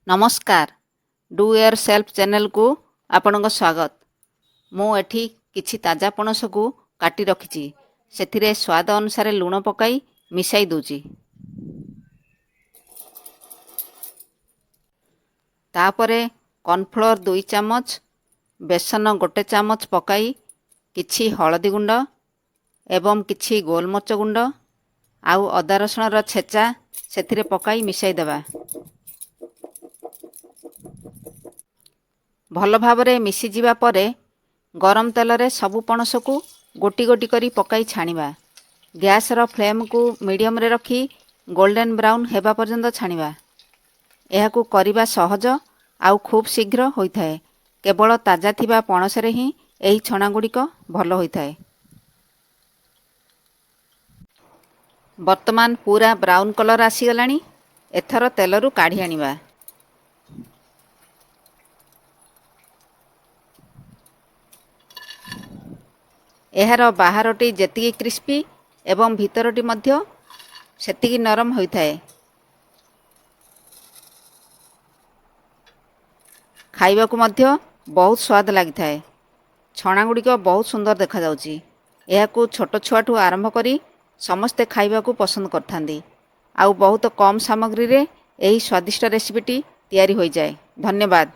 ନମସ୍କାର, do year self ଚ୍ୟାନେଲକୁ ଆପଣଙ୍କ ସ୍ୱାଗତ। ମୁଁ ଏଠି କିଛି ତାଜା ପଣସକୁ କାଟି ରଖିଛି, ସେଥିରେ ସ୍ୱାଦ ଅନୁସାରେ ଲୁଣ ପକାଇ ମିଶାଇ ଦେଉଛି। ତାପରେ କର୍ଣ୍ଣଫ୍ଲୋର୍ 2 ଚାମଚ, ବେସନ 1 ଚାମଚ ପକାଇ କିଛି ହଳଦୀ ଗୁଣ୍ଡ ଏବଂ କିଛି ଗୋଲମରିଚ ଗୁଣ୍ଡ ଆଉ ଅଦା ରସୁଣର ଛେଚା ସେଥିରେ ପକାଇ ମିଶାଇ ଦେବା। ଭଲ ଭାବରେ ମିଶିଯିବା ପରେ ଗରମ ତେଲରେ ସବୁ ପଣସକୁ ଗୋଟି ଗୋଟି କରି ପକାଇ ଛାଣିବା। ଗ୍ୟାସ୍ର ଫ୍ଲେମ୍କୁ ମିଡ଼ିୟମରେ ରଖି ଗୋଲ୍ଡେନ୍ ବ୍ରାଉନ୍ ହେବା ପର୍ଯ୍ୟନ୍ତ ଛାଣିବା। ଏହାକୁ କରିବା ସହଜ ଆଉ ଖୁବ୍ ଶୀଘ୍ର ହୋଇଥାଏ। କେବଳ ତାଜା ଥିବା ପଣସରେ ହିଁ ଏହି ଛଣାଗୁଡ଼ିକ ଭଲ ହୋଇଥାଏ। ବର୍ତ୍ତମାନ ପୁରା ବ୍ରାଉନ୍ କଲର୍ ଆସିଗଲାଣି। ଏଥର ତେଲରୁ କାଢ଼ି ଆଣିବା। ଏହାର ବାହାରଟି ଯେତିକି କ୍ରିସ୍ପି ଏବଂ ଭିତରଟି ମଧ୍ୟ ସେତିକି ନରମ ହୋଇଥାଏ। ଖାଇବାକୁ ମଧ୍ୟ ବହୁତ ସ୍ୱାଦ ଲାଗିଥାଏ। ଛଣାଗୁଡ଼ିକ ବହୁତ ସୁନ୍ଦର ଦେଖାଯାଉଛି। ଏହାକୁ ଛୋଟ ଛୁଆଠୁ ଆରମ୍ଭ କରି ସମସ୍ତେ ଖାଇବାକୁ ପସନ୍ଦ କରିଥାନ୍ତି। ଆଉ ବହୁତ କମ୍ ସାମଗ୍ରୀରେ ଏହି ସ୍ୱାଦିଷ୍ଟ ରେସିପିଟି ତିଆରି ହୋଇଯାଏ। ଧନ୍ୟବାଦ।